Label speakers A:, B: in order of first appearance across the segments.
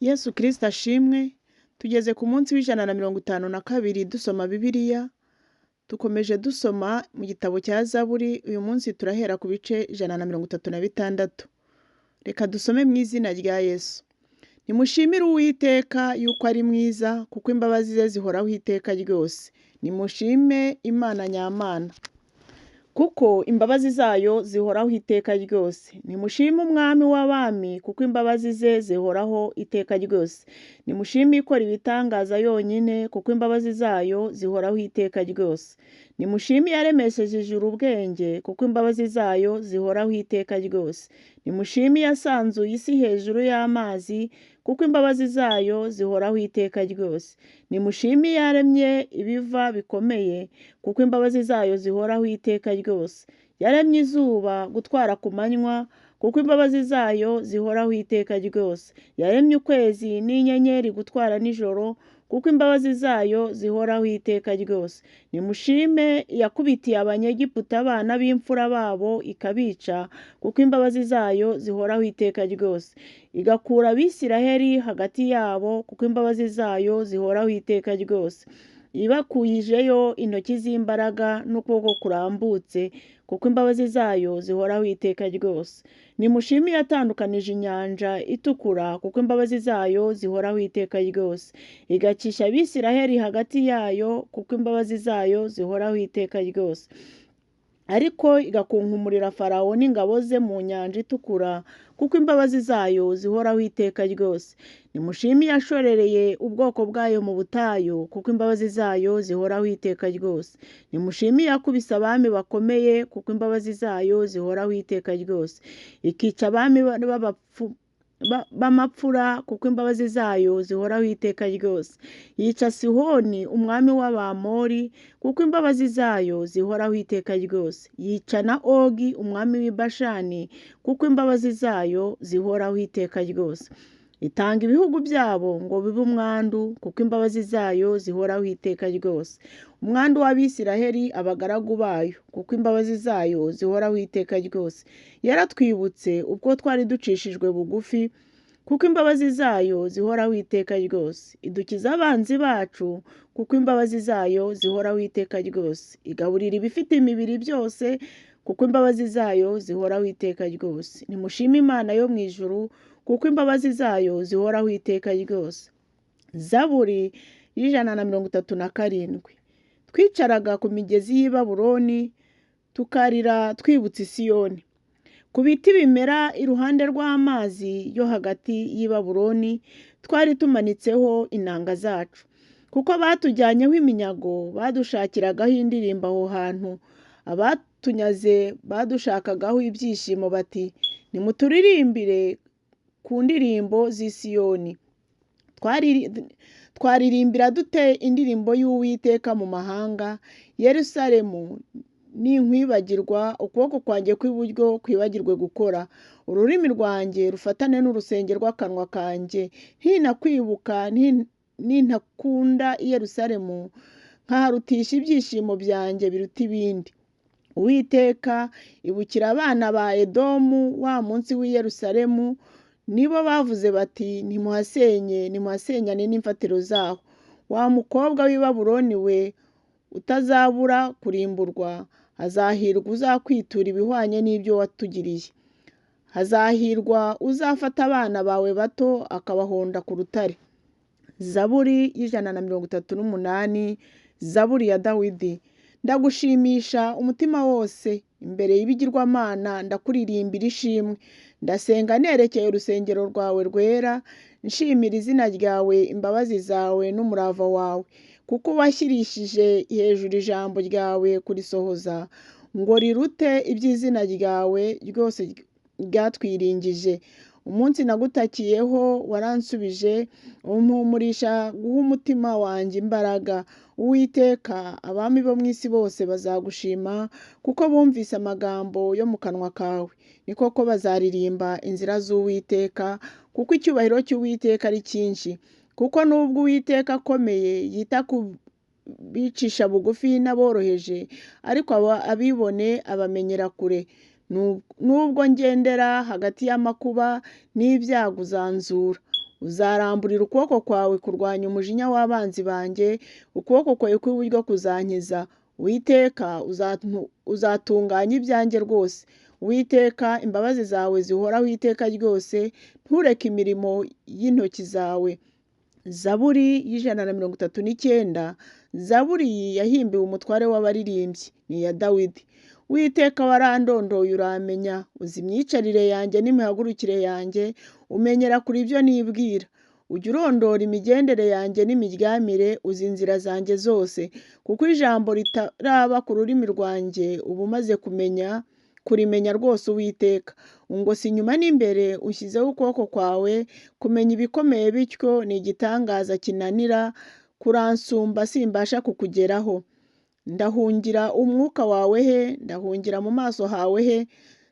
A: Yesu Kristo ashimwe, tugeze ku munsi w'152 dusoma Bibiliya, dukomeje dusoma mu gitabo cya Zaburi, uyu munsi turahera ku bice 136. Reka dusome mu izina rya Yesu. Nimushimire Uwiteka yuko ari mwiza, kuko imbabazi ze zihoraho iteka ryose. Nimushime Imana nyamana, kuko imbabazi zayo zihoraho iteka ryose. Nimushime Umwami w'abami, kuko imbabazi ze zihoraho iteka ryose. Nimushime ikora ibitangaza yonyine, kuko imbabazi zayo zihoraho iteka ryose. Nimushime iyaremesheje ijuru ubwenge, kuko imbabazi zayo zihoraho iteka ryose. Nimushime iyasanzuye isi hejuru y'amazi, kuko imbabazi zayo zihoraho iteka ryose. Nimushime iyaremye ibiva bikomeye, kuko imbabazi zayo zihoraho iteka ryose. Yaremye izuba gutwara ku manywa, kuko imbabazi zayo zihoraho iteka ryose. Yaremye ukwezi n'inyenyeri gutwara nijoro, kuko imbabazi zayo zihoraho iteka ryose. Nimushime iyakubitiye Abanyegiputa abana b'imfura babo ikabica, kuko imbabazi zayo zihoraho iteka ryose. Igakura Abisiraheli hagati yabo, kuko imbabazi zayo zihoraho iteka ryose. Ibakuyijeyo intoki z'imbaraga n'ukuboko kurambutse, kuko imbabazi zayo zihoraho iteka ryose. Nimushime iyatandukanije inyanja itukura, kuko imbabazi zayo zihoraho iteka ryose. Igacisha Abisiraheli hagati yayo, kuko imbabazi zayo zihoraho iteka ryose. Ariko igakunkumurira Farawo n'ingabo ze mu nyanja itukura, kuko imbabazi zayo zihoraho iteka ryose. Nimushime iyashorereye ubwoko bwayo mu butayu, kuko imbabazi zayo zihoraho iteka ryose. Nimushime iyakubise abami bakomeye, kuko imbabazi zayo zihoraho iteka ryose. Ikica abami b'amapfura, kuko imbabazi zayo zihoraho iteka ryose. Yica Sihoni umwami w'Abamori, kuko imbabazi zayo zihoraho iteka ryose. Yica na Ogi umwami w'i Bashani, kuko imbabazi zayo zihoraho iteka ryose. Itanga ibihugu byabo ngo bibe umwandu, kuko imbabazi zayo zihoraho iteka ryose. Umwandu w'Abisiraheli abagaragu bayo, kuko imbabazi zayo zihoraho iteka ryose. Yaratwibutse ubwo twari ducishijwe bugufi, kuko imbabazi zayo zihoraho iteka ryose. Idukiza abanzi bacu, kuko imbabazi zayo zihoraho iteka ryose. Igaburira ibifite imibiri byose, kuko imbabazi zayo zihoraho iteka ryose. Nimushime Imana yo mu ijuru, kuko imbabazi zayo zihoraho iteka ryose. Zaburi y'137. Twicaraga ku migezi y'i Babuloni, tukarira twibutse Isiyoni. Ku biti bimera iruhande rw'amazi yo hagati y'i Babuloni, twari tumanitseho inanga zacu. Kuko batujyanyeho iminyago, badushakiragaho indirimbo aho hantu. Abatunyaze badushakagaho ibyishimo bati: nimuturirimbire ku ndirimbo z'i Siyoni. Twaririmbira dute indirimbo y'Uwiteka mu mahanga? Yerusalemu, ninkwibagirwa, ukuboko kwanjye kw'iburyo kwibagirwe gukora. Ururimi rwanjye rufatane n'urusenge rw'akanwa kanjye. Ntinakwibuka, nintakunda Yerusalemu, nkaharutisha ibyishimo byanjye biruta ibindi. Uwiteka, ibukira abana ba Edomu wa munsi w'i Yerusalemu, nibo bavuze bati: nimuhasenye, nimuhasenyane n'imfatiro zaho. Wa mukobwa w'i Babuloni we, utazabura kurimburwa, hazahirwa uzakwitura ibihwanye n'ibyo watugiriye. Hazahirwa uzafata abana bawe bato akabahonda ku rutare. Zaburi y'138, Zaburi ya Dawidi. Ndagushimisha umutima wose, imbere y'ibigirwamana ndakuririmbira ishimwe. Ndasenga nerekeye urusengero rwawe rwera, nshimira izina ryawe, imbabazi zawe n'umurava wawe, kuko washyirishije hejuru ijambo ryawe kurisohoza, ngo rirute iby'izina ryawe ryose ryatwiringije. Umunsi nagutakiyeho waransubije, umpumurisha guha umutima wanjye imbaraga. Uwiteka, abami bo mu isi bose bazagushima, kuko bumvise amagambo yo mu kanwa kawe. Ni koko bazaririmba inzira z'Uwiteka, kuko icyubahiro cy'Uwiteka ari cyinshi. Kuko nubwo Uwiteka akomeye, yita ku bicisha bugufi n'aboroheje, ariko abibone abamenyera kure. Nubwo ngendera hagati y'amakuba n'ibyago uzanzura. Uzaramburira ukuboko kwawe kurwanya umujinya w'abanzi banjye, ukuboko kwawe kw'iburyo kuzankiza. Uwiteka uzatunganya ibyanjye rwose. Uwiteka, imbabazi zawe zihoraho iteka ryose, ntureke imirimo y'intoki zawe. Zaburi y'139, Zaburi iyi yahimbiwe umutware w'abaririmbyi, ni iya Dawidi. Uwiteka warandondoye uramenya, uzi imyicarire yanjye n'imihagurukire yanjye, umenyera kure ibyo nibwira. Ujya urondora imigendere yanjye n'imiryamire, uzi inzira zanjye zose. Kuko ijambo ritaraba ku rurimi rwanjye, uba umaze kumenya kurimenya rwose Uwiteka. Ungose inyuma n'imbere, unshyizeho ukuboko kwawe, kumenya ibikomeye bityo ni igitangaza kinanira, kuransumba simbasha kukugeraho. Ndahungira umwuka wawe he? Ndahungira mu maso hawe he?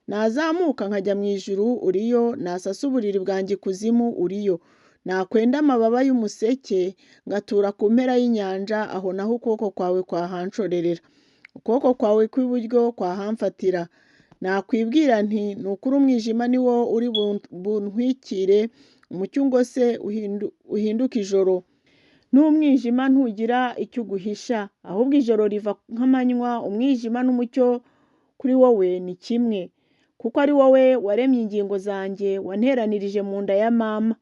A: Nazamuka nkajya mu ijuru uriyo, nasasa uburiri bwanjye ikuzimu uriyo. Nakwenda amababa y'umuseke, ngatura ku mpera y'inyanja, aho naho ukuboko kwawe kwahanshorerera. Ukuboko kwawe kw'iburyo kwahamfatira. Nakwibwira nti ni ukuri umwijima ni wo uri buntwikire, umucyo ungose uhinduke ijoro. N'umwijima ntugira icyo uguhisha, ahubwo ijoro riva nk'amanywa, umwijima n'umucyo kuri wowe ni kimwe. Kuko ari wowe waremye ingingo zanjye, wanteranirije mu nda ya mama.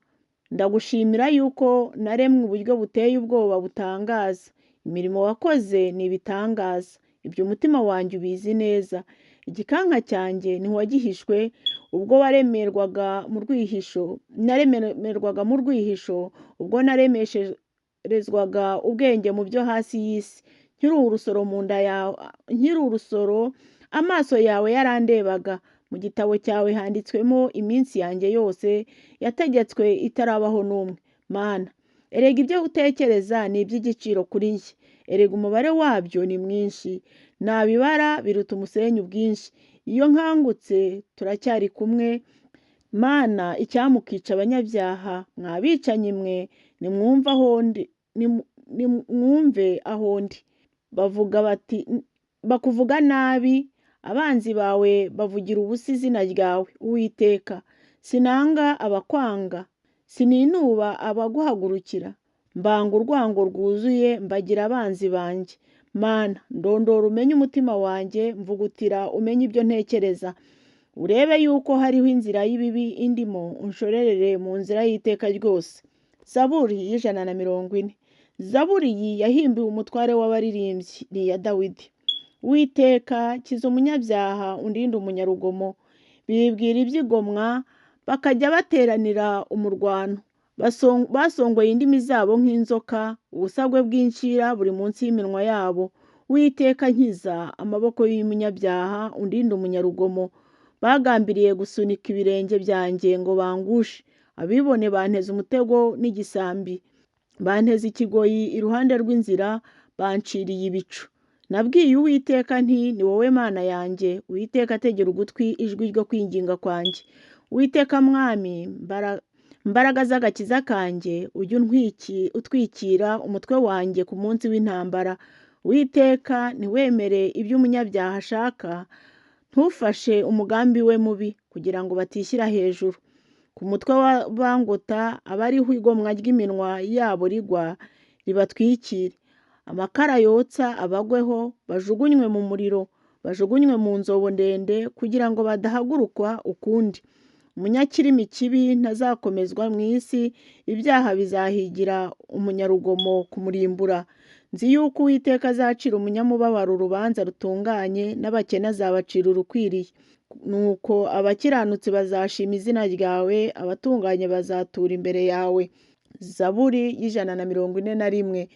A: Ndagushimira yuko naremwe uburyo buteye ubwoba butangaza. Imirimo wakoze ni ibitangaza, ibyo umutima wanjye ubizi neza. Igikanka cyanjye ntiwagihishwe, ubwo waremerwaga mu rwihisho, naremerwaga mu rwihisho, ubwo naremesherezwaga ubwenge mu byo hasi y'isi. Nkiri urusoro mu nda yawe, nkiri urusoro, amaso yawe yarandebaga. Mu gitabo cyawe handitswemo iminsi yanjye yose, yategetswe itarabaho n'umwe. Mana, erega ibyo utekereza ni iby'igiciro kuri njye, erega umubare wabyo ni mwinshi. Nabibara biruta umusenyi ubwinshi. Iyo nkangutse turacyari kumwe. Mana, icyamukica abanyabyaha, mwa bicanyi mwe, nimwumve aho ndi, nimwumve aho ndi. Bavuga bati, bakuvuga nabi, abanzi bawe bavugira ubusa izina ryawe, Uwiteka. Sinanga abakwanga, sininuba abaguhagurukira. Mbanga urwango rwuzuye, mbagira abanzi banjye. Mana, ndondora umenye umutima wanjye, mvugutira umenye ibyo ntekereza. Urebe yuko hariho inzira y'ibibi indimo, unshorerere mu nzira y'iteka ryose. Zaburi y'140. Zaburi iyi yahimbiwe umutware w'abaririmbyi, ni iya Dawidi. Uwiteka, kiza umunyabyaha, undinde umunyarugomo. Bibwira iby'igomwa, bakajya bateranira umurwano. Basongoye indimi zabo nk'inzoka, ubusagwe bw'incira buri munsi y'iminwa yabo. Uwiteka, nkiza amaboko y'umunyabyaha, undinde umunyarugomo. Bagambiriye gusunika ibirenge byanjye ngo bangushe. Abibone banteze umutego n'igisambi, banteze ikigoyi iruhande rw'inzira, banciriye ibicu. Nabwiye Uwiteka nti ni wowe Mana yanjye. Uwiteka ategera ugutwi ijwi ryo kwinginga kwanjye. Uwiteka Mwami, mbaraga z'agakiza kanjye, ujye utwikira umutwe wanjye ku munsi w'intambara. Uwiteka, ntiwemere ibyo umunyabyaha ashaka, ntufashe umugambi we mubi, kugira ngo batishyira hejuru. Ku mutwe w'abangota abe ariho igomwa ry'iminwa yabo rigwa, ribatwikire. Amakara yotsa abagweho, bajugunywe mu muriro, bajugunywe mu nzobo ndende, kugira ngo badahagurukwa ukundi. Umunyakirimi kibi ntazakomezwa mu isi, ibyaha bizahigira umunyarugomo kumurimbura. Nzi yuko Uwiteka azacira umunyamubabaro urubanza rutunganye, n'abakene azabacira urukwiriye. Nuko abakiranutsi bazashima izina ryawe, abatunganye bazatura imbere yawe. Zaburi y'141.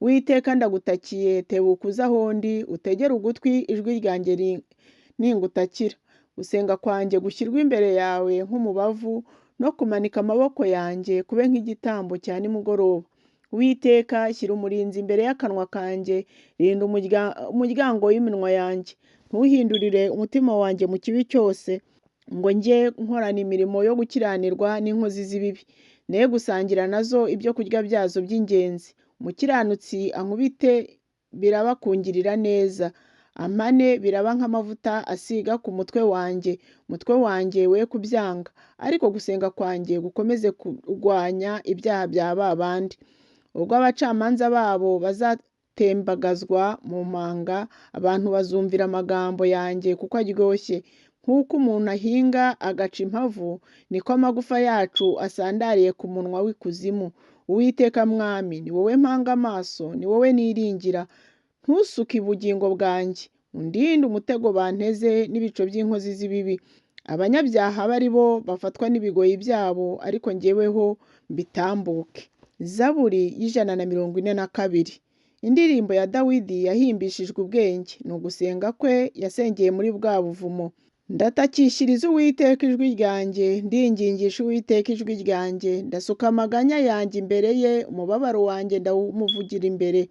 A: Uwiteka, ndagutakiye, tebuka uze aho ndi, utegere ugutwi ijwi ryanjye ningutakira. Gusenga kwanjye gushyirwe imbere yawe nk'umubavu, no kumanika amaboko yanjye kube nk'igitambo cya nimugoroba. Uwiteka, shyira umurinzi imbere y'akanwa kanjye, rinda umuryango w'iminwa yanjye. Ntuhindurire umutima wanjye mu kibi cyose, ngo njye nkorana imirimo yo gukiranirwa n'inkozi z'ibibi, ne gusangira nazo ibyo kurya byazo by'ingenzi. Umukiranutsi ankubite birabakungirira neza, Amane biraba nk'amavuta asiga ku mutwe wanjye, umutwe wanjye we kubyanga, ariko gusenga kwanjye gukomeze kurwanya ibyaha bya ba bandi. Ubwo abacamanza babo bazatembagazwa mu manga, abantu bazumvira amagambo yanjye kuko aryoshye. Nk'uko umuntu ahinga agaca impavu, niko amagufa yacu asandariye ku munwa w'ikuzimu. Uwiteka Mwami, ni wowe mpanga amaso, ni wowe niringira. Ntusuke ubugingo bwanjye, undinde umutego banteze n'ibico by'inkozi z'ibibi. Abanyabyaha abe ari bo bafatwa n'ibigoyi byabo, ariko njyeweho mbitambuke. Zaburi y'142. Indirimbo ya Dawidi yahimbishijwe ubwenge, ni ugusenga kwe yasengeye muri bwa buvumo. Ndatakishiriza Uwiteka ijwi ryanjye, ndingingisha Uwiteka ijwi ryanjye, ndasuka amaganya yanjye imbere ye, umubabaro wanjye ndawumuvugira imbere.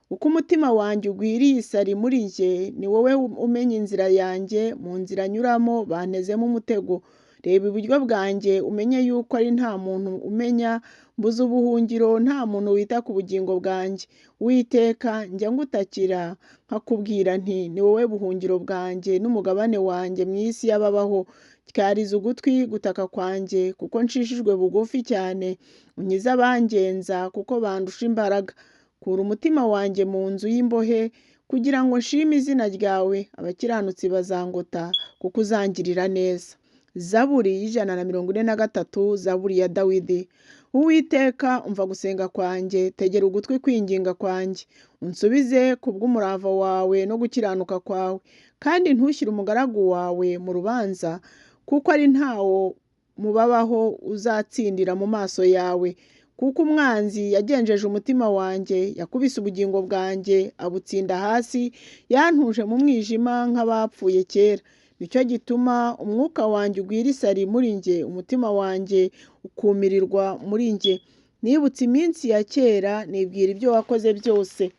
A: Uko umutima wanjye ugwiriye isari muri njye, ni wowe umenya inzira yanjye, mu nzira nyuramo bantezemo umutego. Reba iburyo bwanjye umenye yuko ari nta muntu umenya, mbuze ubuhungiro nta muntu wita ku bugingo bwanjye. Uwiteka, njya ngutakira nkakubwira nti ni wowe buhungiro bwanjye n'umugabane wanjye mu isi y'ababaho. Tyariza ugutwi gutaka kwanjye, kuko ncishijwe bugufi cyane. Unkize abangenza kuko bandusha imbaraga. Kura umutima wanjye mu nzu y'imbohe, kugira ngo nshime izina ryawe. Abakiranutsi bazangota, kuko uzangirira neza. Zaburi y'143, Zaburi ya Dawidi. Uwiteka, umva gusenga kwanjye, tegera ugutwi kwinginga kwanjye. Unsubize kubw'umurava wawe no gukiranuka kwawe, kandi ntushyire umugaragu wawe mu rubanza, kuko ari ntawo mubabaho uzatsindira mu maso yawe. Kuko umwanzi yagenjeje umutima wanjye, yakubise ubugingo bwanjye abutsinda hasi, yantuje mu mwijima nk'abapfuye kera. Nicyo gituma umwuka wanjye ugwira isari muri njye, umutima wanjye ukumirirwa muri njye. Nibutse iminsi ya kera, nibwira ibyo wakoze byose.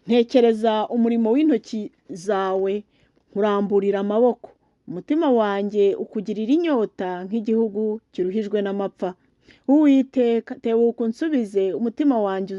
A: Ntekereza umurimo w'intoki zawe, nkuramburira amaboko. Umutima wanjye ukugirira inyota nk'igihugu kiruhijwe n'amapfa. Uwiteka, tebuka unsubize, umutima wanjye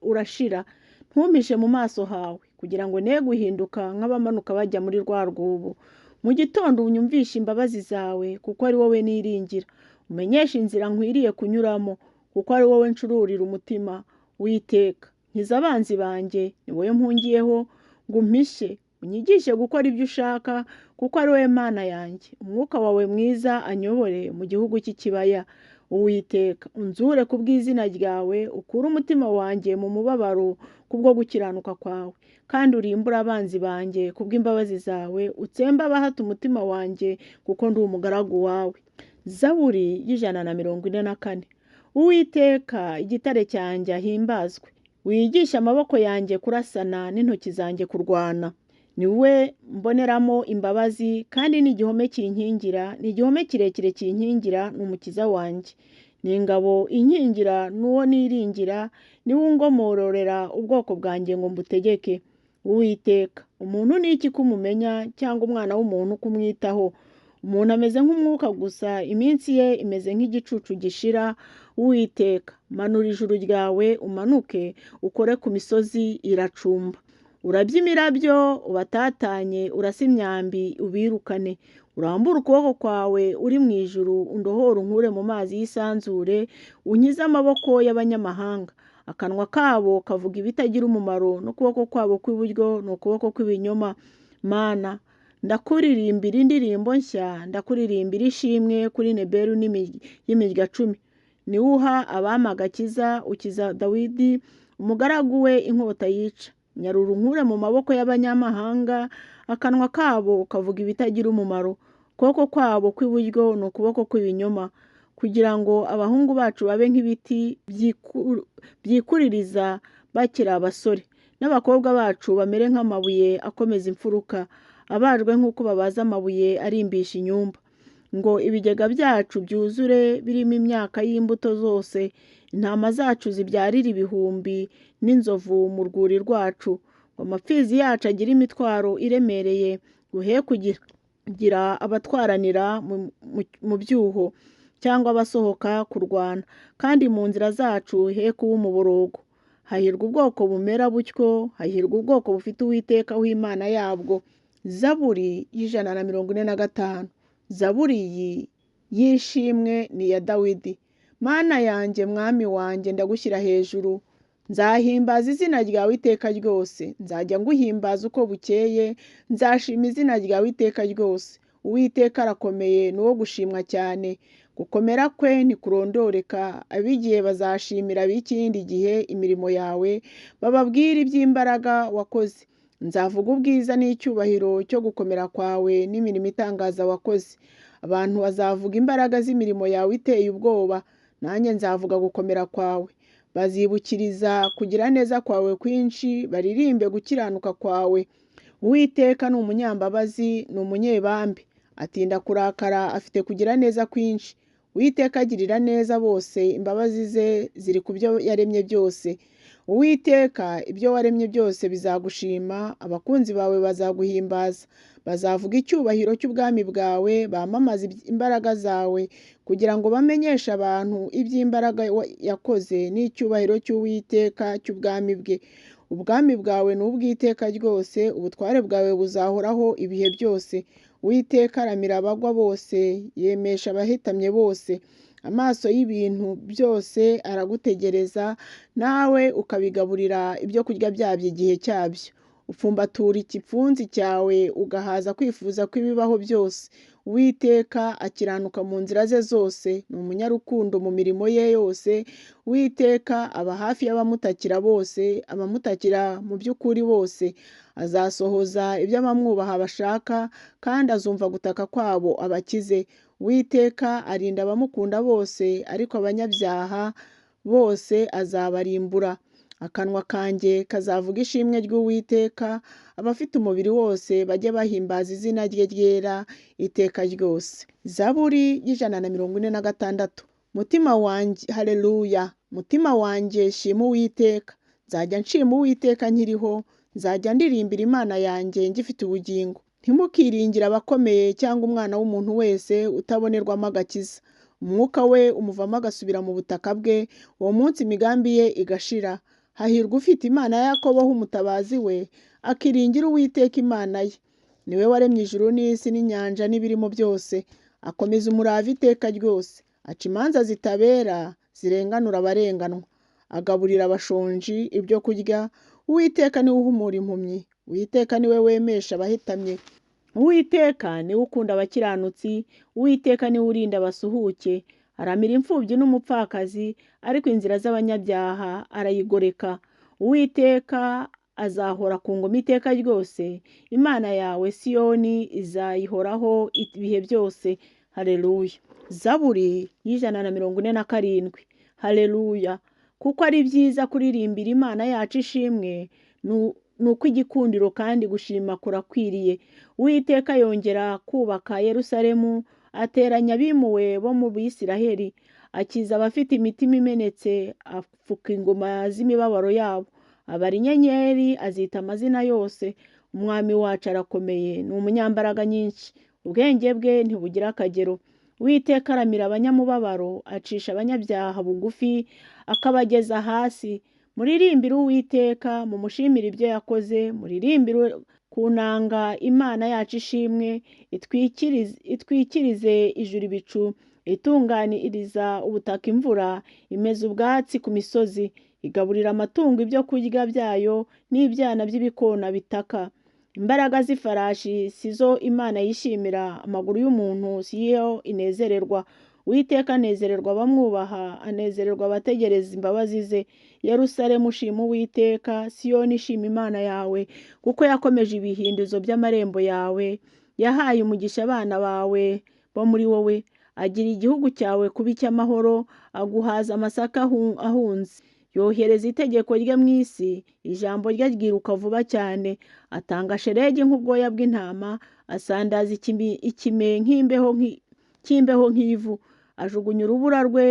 A: urashira. Ntumpishe mu maso hawe, kugira ngo ne guhinduka nk'abamanuka bajya muri rwa rwobo. Mu gitondo unyumvishe imbabazi zawe, kuko ari wowe niringira. Umenyeshe inzira nkwiriye kunyuramo, kuko ari wowe ncururira umutima. Uwiteka, nkiza abanzi banjye, ni wowe mpungiyeho ngo umpishe. Unyigishe gukora ibyo ushaka, kuko ari wowe Mana yanjye. Umwuka wawe mwiza anyobore mu gihugu cy'ikibaya. Uwiteka, unzure ku bw'izina ryawe, ukure umutima wanjye mu mubabaro kubwo gukiranuka kwawe, kandi urimbure abanzi banjye kubw'imbabazi zawe, utsembe abahata umutima wanjye, kuko ndi umugaragu wawe. Zaburi y'144. Uwiteka, igitare cyanjye ahimbazwe. Wigishe amaboko yanjye kurasana n'intoki zanjye kurwana. Ni we mboneramo imbabazi, kandi ni igihome kinkingira, ni igihome kirekire kinkingira, ni umukiza wanjye. Ni ingabo inkingira n'uwo niringira, ni we ungomororera ubwoko bwanjye ngo mbutegeke. Uwiteka, umuntu ni iki ko umumenya, cyangwa umwana w'umuntu kumwitaho? Umuntu ameze nk'umwuka gusa, iminsi ye imeze nk'igicucu gishira. Uwiteka, manura ijuru ryawe umanuke, ukore ku misozi iracumba. Urabye imirabyo ubatatanye, urase imyambi ubirukane. Urambure ukuboko kwawe uri mu ijuru, undohore unkure mu mazi y'isanzure, unkize amaboko y'abanyamahanga. Akanwa kabo kavuga ibitagira umumaro, n'ukuboko kwabo kw'iburyo ni ukuboko kw'ibinyoma. Mana, ndakuririmbira indirimbo nshya, ndakuririmbira ishimwe kuri Neberu y'imirya cumi. Ni we uha abami agakiza, ukiza Dawidi umugaragu we inkota yica. Nyarura unkure mu maboko y'abanyamahanga, akanwa kabo kavuga ibitagira umumaro. Ukuboko kwabo kw'iburyo ni ukuboko kw'ibinyoma, kugira ngo abahungu bacu babe nk'ibiti byikuririza bakiri abasore, n'abakobwa bacu bamere nk'amabuye akomeza imfuruka, abajwe nk'uko babaza amabuye arimbisha inyumba. Ngo ibigega byacu byuzure birimo imyaka y'imbuto zose, intama zacu zibyarire ibihumbi n'inzovu mu rwuri rwacu. Ngo amapfizi yacu agire imitwaro iremereye, guhe kugira abatwaranira mu byuho cyangwa abasohoka kurwana, kandi mu nzira zacu he kuba umuborogo. Hahirwa ubwoko bumera butyo, hahirwa ubwoko bufite Uwiteka w'Imana yabwo. Zaburi y'145. Zaburi iyi y'ishimwe ni iya Dawidi. Mana yanjye, Mwami wanjye, ndagushyira hejuru. Nzahimbaza izina ryawe iteka ryose, nzajya nguhimbaza uko bukeye, nzashima izina ryawe iteka ryose. Uwiteka arakomeye, ni uwo gushimwa cyane. Gukomera kwe ntikurondoreka, ab'igihe bazashimira ab'ikindi gihe imirimo yawe, bababwire iby'imbaraga wakoze. Nzavuga ubwiza n'icyubahiro cyo gukomera kwawe n'imirimo itangaza wakoze. Abantu bazavuga imbaraga z'imirimo yawe iteye ubwoba, nanjye nzavuga gukomera kwawe. Bazibukiriza kugira neza kwawe kwinshi, baririmbe gukiranuka kwawe. Uwiteka ni umunyambabazi, ni umunyebambe, atinda kurakara, afite kugira neza kwinshi. Uwiteka agirira neza bose, imbabazi ze ziri ku byo yaremye byose. Uwiteka, ibyo waremye byose bizagushima, abakunzi bawe bazaguhimbaza. Bazavuga icyubahiro cy'ubwami bwawe, bamamaze imbaraga zawe, kugira ngo bamenyeshe abantu iby'imbaraga yakoze n'icyubahiro cy'Uwiteka cy'ubwami bwe. Ubwami bwawe ni ubw'iteka ryose, ubutware bwawe buzahoraho ibihe byose. Uwiteka aramira abagwa bose, yemesha abahetamye bose. Amaso y'ibintu byose aragutegereza, nawe ukabigaburira ibyo kurya byabyo igihe cyabyo. Upfumbatura igipfunsi cyawe, ugahaza kwifuza kw'ibibaho byose. Uwiteka akiranuka mu nzira ze zose, ni umunyarukundo mu mirimo ye yose. Uwiteka aba hafi y'abamutakira bose, abamutakira mu by'ukuri bose. Azasohoza ibyo abamwubaha bashaka, kandi azumva gutaka kwabo abakize. Uwiteka arinda abamukunda bose, ariko abanyabyaha bose azabarimbura. Akanwa kanjye kazavuga ishimwe ry'Uwiteka, abafite umubiri wose bajye bahimbaza izina rye ryera iteka ryose. Zaburi y'146. Mutima wanjye, haleluya! Mutima wanjye, shima Uwiteka. Nzajya nshima Uwiteka nkiriho, nzajya ndirimbira Imana yanjye ngifite ubugingo. Ntimukiringire abakomeye cyangwa umwana w'umuntu wese utabonerwamo agakiza. Umwuka we umuvamo agasubira mu butaka bwe, uwo munsi imigambi ye igashira. Hahirwa ufite Imana ya Yakobo ho umutabazi we, akiringira Uwiteka Imana ye. Ni we waremye ijuru n'isi n'inyanja n'ibirimo byose, akomeza umurava iteka ryose. Aca imanza zitabera zirenganura abarenganwa, agaburira abashonji ibyo kurya. Uwiteka ni we uhumura impumyi, Uwiteka ni we wemesha abahetamye. Uwiteka ni we ukunda abakiranutsi, Uwiteka ni we urinda abasuhuke. Aramira imfubyi n'umupfakazi, ariko inzira z'abanyabyaha arayigoreka. Uwiteka azahora ku ngoma iteka ryose, Imana yawe Siyoni izayihoraho ibihe byose. Haleluya. Zaburi y'147. Haleluya. Kuko ari byiza kuririmbira Imana yacu ishimwe, ni ukw'igikundiro kandi gushima kurakwiriye. Uwiteka yongera kubaka Yerusalemu, ateranya abimuwe bo mu Bisiraheli, akiza abafite imitima imenetse, apfuka inguma z'imibabaro yabo. Abara inyenyeri, azita amazina yose. Umwami wacu arakomeye, ni umunyambaraga nyinshi, ubwenge bwe ntibugira akagero. Uwiteka aramira abanyamubabaro, acisha abanyabyaha bugufi, akabageza hasi. Muririmbire Uwiteka, mumushimire ibyo yakoze, muririmbire ku nanga Imana yacu ishimwe, itwikirize ijuru ibicu, itunganiriza ubutaka imvura, imeza ubwatsi ku misozi, igaburira amatungo ibyo kurya byayo n'ibyana by'ibikona bitaka. Imbaraga z'ifarashi si zo Imana yishimira, amaguru y'umuntu si yo inezererwa. Uwiteka anezererwa abamwubaha, anezererwa abategereza imbabazi ze. Yerusalemu, shima Uwiteka, Siyoni, shima Imana yawe, kuko yakomeje ibihindizo by'amarembo yawe, yahaye umugisha abana bawe bo muri wowe, agira igihugu cyawe kuba icy'amahoro, aguhaza amasaka ahunze. Yohereza itegeko rye mu isi, ijambo rye ryiruka vuba cyane. Atanga shelegi nk'ubwoya bw'intama, asandaza ikime cy'imbeho nk'ivu, ajugunya urubura rwe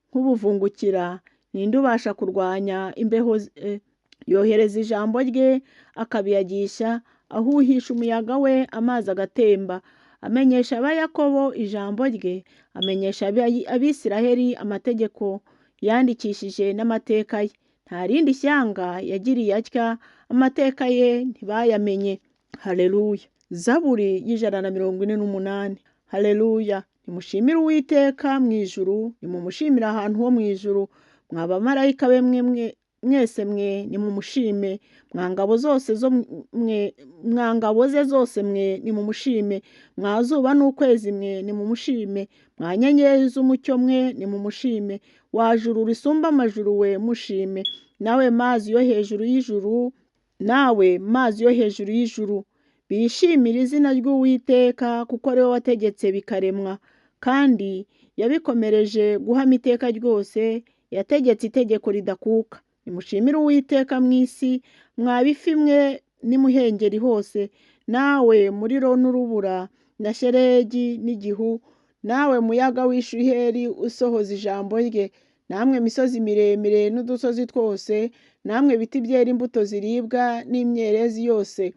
A: nk'ubuvungukira. Ninde ubasha kurwanya imbeho ze? Yohereza ijambo rye akabiyagisha, ahuhisha umuyaga we amazi agatemba. Amenyesha Abayakobo ijambo rye, amenyesha Abisiraheli amategeko yandikishije n'amateka ye. Nta rindi shyanga yagiriye atya, amateka ye ntibayamenye. Haleluya. Zaburi y'148. Haleluya. Nimushimire Uwiteka mu ijuru, nimumushimire ahantu ho mu ijuru. Mwa bamarayika be mwe mwese mwe nimumushime, mwa ngabo zose zo mwe, mwa ngabo ze zose mwe nimumushime, mwa zuba n'ukwezi mwe nimumushime, mwa nyenyeri z'umucyo mwe nimumushime, wa juru risumba amajuru we mushime, nawe mazi yo hejuru y'ijuru, nawe mazi yo hejuru y'ijuru. Bishimire izina ry'Uwiteka kuko ari we wategetse bikaremwa, kandi yabikomereje guhama iteka ryose, yategetse itegeko ridakuka. Nimushimire Uwiteka mu isi, mwa bifi mwe n'imuhengeri hose, nawe muriro n'urubura na shelegi n'igihu, nawe muyaga w'ishuheri usohoza ijambo rye, namwe misozi miremire n'udusozi twose, namwe biti byera imbuto ziribwa n'imyerezi yose,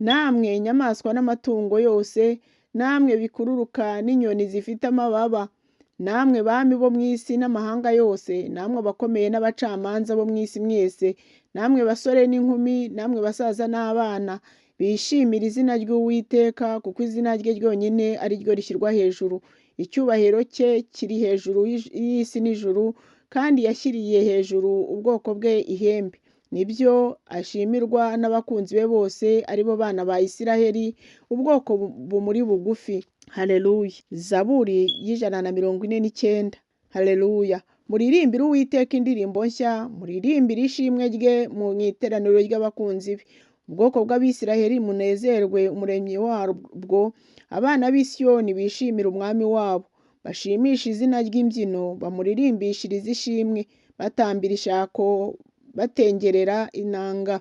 A: namwe inyamaswa n'amatungo yose, namwe bikururuka n'inyoni zifite amababa, namwe bami bo mu isi n'amahanga yose, namwe abakomeye n'abacamanza bo mu isi mwese, namwe basore n'inkumi, namwe basaza n'abana, bishimire izina ry'Uwiteka kuko izina rye ryonyine ari ryo rishyirwa hejuru. Icyubahiro cye kiri hejuru y'isi n'ijuru, kandi yashyiriye hejuru ubwoko bwe ihembe. Nibyo ashimirwa n'abakunzi be bose, ari bo bana ba Isiraheli, ubwoko bumuri bugufi. Haleluya. Zaburi y'149. Haleluya. Muririmbire Uwiteka indirimbo nshya, muririmbire ishimwe rye mu iteraniro ry'abakunzi be. Ubwoko bw'Abisiraheli munezerwe Umuremyi wabwo, abana b'i Siyoni bishimire Umwami wabo. Bashimishe izina ry'imbyino, bamuririmbishirize ishimwe, batambira ishako, batengerera inanga.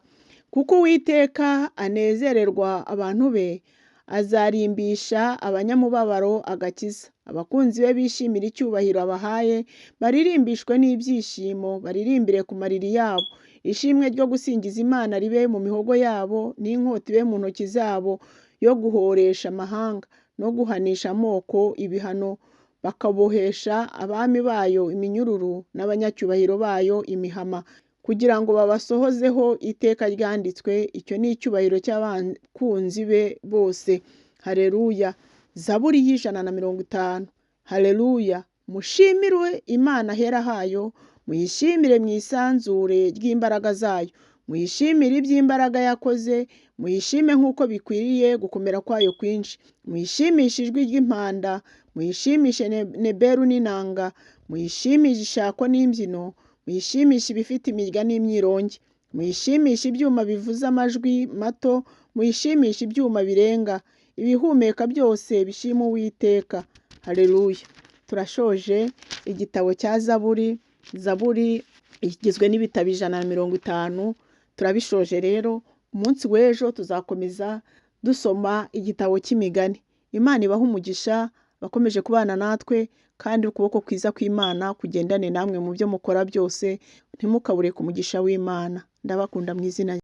A: Kuko Uwiteka anezererwa abantu be, azarimbisha abanyamubabaro agakiza. Abakunzi be bishimire icyubahiro abahaye, baririmbishwe n'ibyishimo, baririmbire ku mariri yabo. Ishimwe ryo gusingiza Imana ribe mu mihogo yabo, n'inkota ibe mu ntoki zabo, yo guhoresha amahanga no guhanisha amoko ibihano, bakabohesha abami bayo iminyururu n'abanyacyubahiro bayo imihama, kugira ngo babasohozeho iteka ryanditswe. Icyo ni icyubahiro cy'abakunzi be bose. Haleluya. Zaburi y'150. Haleluya. Mushimirwe Imana ahera hayo, muyishimire mu isanzure ry'imbaraga zayo, muyishimire iby'imbaraga yakoze, muyishime nk'uko bikwiriye gukomera kwayo kwinshi, muyishimishe ijwi ry'impanda, muyishimishe neberu n'inanga, muyishimishe ishako n'imbyino, muyishimishe ibifite imirya n'imyirongi, muyishimishe ibyuma bivuza amajwi mato, muyishimishe ibyuma birenga, ibihumeka byose bishima Uwiteka. Haleluya. Turashoje igitabo cya Zaburi. Zaburi igizwe n'ibitabo 150. Turabishoje rero. Umunsi w'ejo tuzakomeza dusoma igitabo cy'imigani. Imana ibahe umugisha bakomeje kubana natwe, kandi ukuboko kwiza kw'Imana kugendane namwe mu byo mukora byose. Ntimukabure ku mugisha w'Imana. Ndabakunda mu izina